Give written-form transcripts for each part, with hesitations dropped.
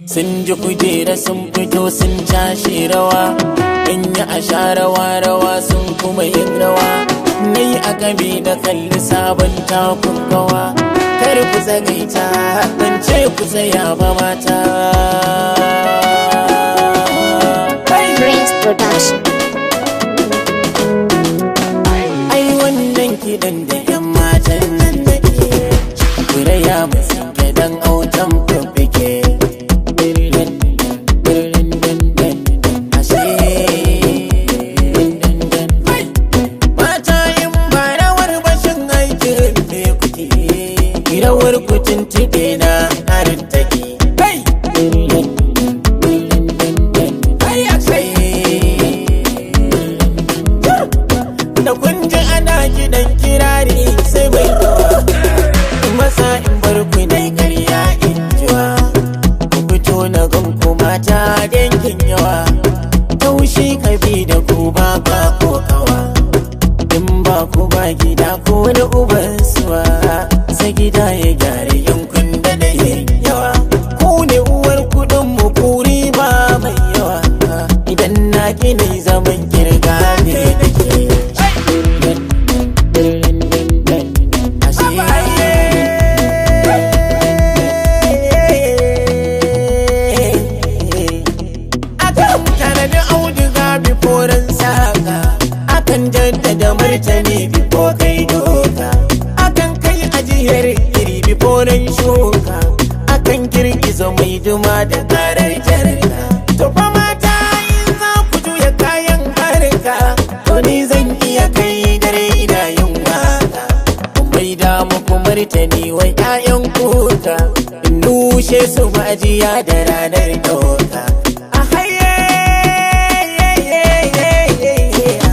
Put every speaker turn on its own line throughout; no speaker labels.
Sun ji kujera sun fito sun cashe rawa. In yi a sha rawa rawa sun kuma yin rawa. Ni a gabi na kalli sabon takun gawa. Kar ku tsagaita, ban ce ku tsaya ba mata. Hey!
Prince Production.
Ai wannan kiɗan da 'yan matan nan nake kuraya musu kiɗan autan fiffike. Ashe. Mata in ba rawar bashin aikin me kuke, rawar ku tuntuɓe na harin take. Hey! Da kun ji ana kiɗan kirari sai mai gawa. Masa in bar ku dai karya in jiwa. Ku fito na gan ku mata dangin yawa. Taushi kabi da ku ba ba ko kawa. In ba ku ba gida ko wani uban suwa. Sai gida ya gyara yankun da na yin yawa. Ku ne uwar kuɗin mu kuri ba mai yawa. Idan na gina zaman kirga ne nake. Akan tanadi auduga biforan saka, akan jaddada martani bifo kai doka, akan kai ajiyar iri biforan shuka, akan girgiza mai duma da karar jarka. To fa mata in za ku juya kayan harka, to ni zan iya kai dare ina yin waka. Mai da muku martani wai 'ya'yan kuka, in nushe su ajiya da ranar doka. A haye.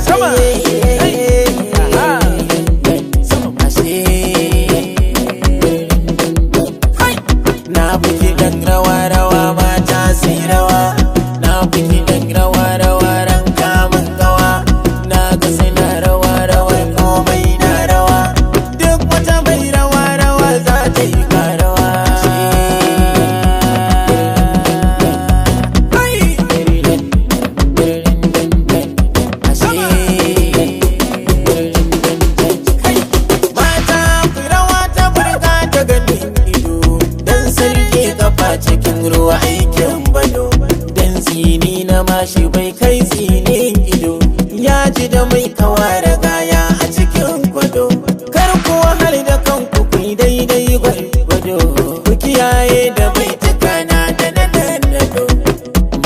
Sama.
Ashe. Na fi kiɗan rawa-rawa mata sai rawa. Na fi kiɗan rawa-rawa ran kamun gawa. Na ga suna rawa-rawa komai na rawa. Duk wata mai rawa-rawa za ta yi karawa. Mata ku rawa ta burga ta ganin ido. Dan sarki kafa cikin ruwa aikin bado. Dan tsini na mashi bai kai tsinin ido. Ya ji da mai kawa da gaya a cikin kwado. Kar ku wahal da kanku ku yi daidai gwargwado. Ku kiyaye da bai tukana da na nado.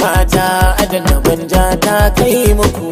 Mata adana banja ta kai muku.